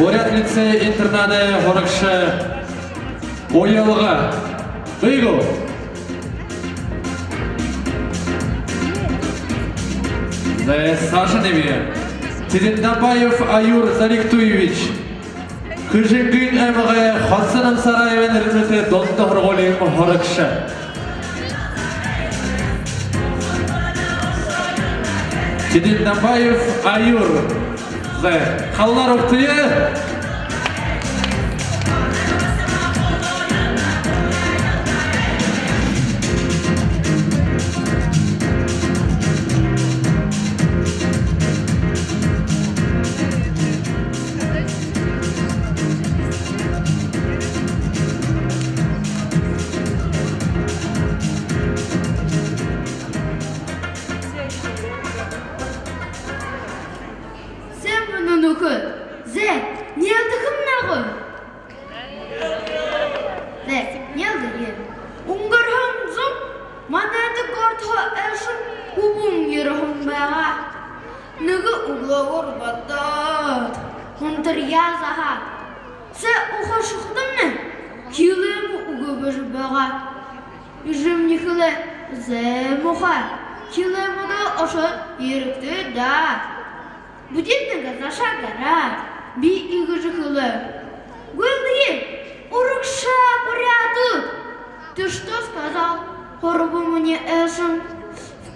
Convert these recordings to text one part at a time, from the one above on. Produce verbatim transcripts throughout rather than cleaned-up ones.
Буряад лицей-интернадай һурагша Уялга. Бии гү? Зэ, саашань бии. Цыдендамбаев Аюр Зориктуевич. Хэжэнгын аймагай Хоца Намсараевай нэрэмжэтэ дунда һургуулиин һурагша. Цыдендамбаев Аюр. Зэ, халуунаар угтая. Сайн байна, нүхэд. Зэ, нээлдэхэм наа гү? Зэ, нээлдэе. Үнгэрһэн зун манайда городһоо айлшан хүбүүн ерэһэн байгаа. Нэгэ үглөөгүүр бодоод, һүнтэрье заһаад, зэ, ухаашахадамни, хилээмэ үгы бэшэ байгаа. Эжымни хэлээ: «Зэ, муухай, хилээмэдээ ошоод ерэгты даа». Будильник газаашаа гараад, би иигэжэ хэлээб: «Гүйлдэе, урагшаа, буряадууд!» «Ты что сказал?» — хурбамни айлшан.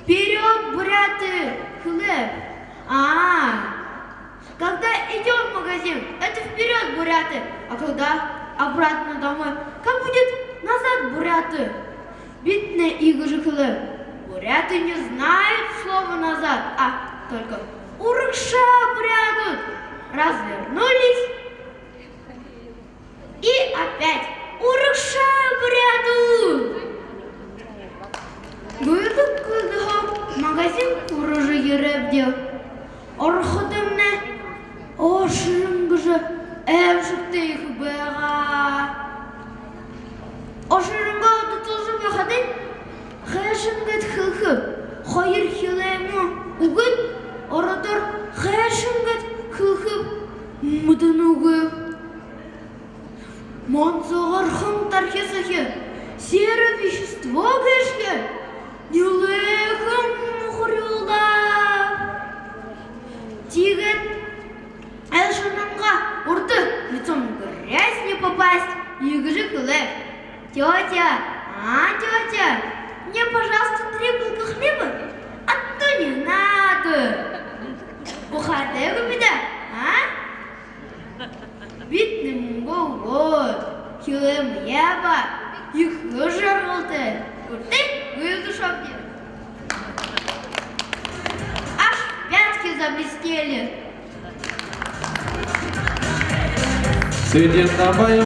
«Вперёд, буряты!» — хэлээб. «А, когда идём в магазин, это вперёд, буряты, а когда обратно домой, как будет назад, буряты?» Бидэ иигэжэ хэлээб: «Буряты не знают слова назад, а только урагшаа, буряадууд!» Развернулись и опять: «Урагшаа, буряадууд!» Гүйлдэхэ, гүйлдэхэ, магазин хүрэжэ ерээбди. Ороходомни, ошорон гэжэ аймшагтай ехэ байгаа. Ошоронгоо дүтэлжэ байхадань, хайшан гээд хэлэхэб, хоёр хилээмэ үгыт, ородоор хайшан гээд хэлэхэб, мэдэнэгүйб. Монзогорхон тархи сохи, серое вещество гээшэ, нилээхэн мухарюулаа. Тиигээд айлшанайнгаа урда: «Лицом в грязь не попасть», иигэжэ хэлээб. «Тётя, а, тётя, мне, пожалуйста, три булка хлеба, а то не надо». Ухаатай гү бидэ, а? Бидэ мүнгэ үгөөд, хилээмэ абаад, ехэ жаргалтай, гүртэй гүйлдэшообди. Аж пятки заблестели. Цыдендамбаев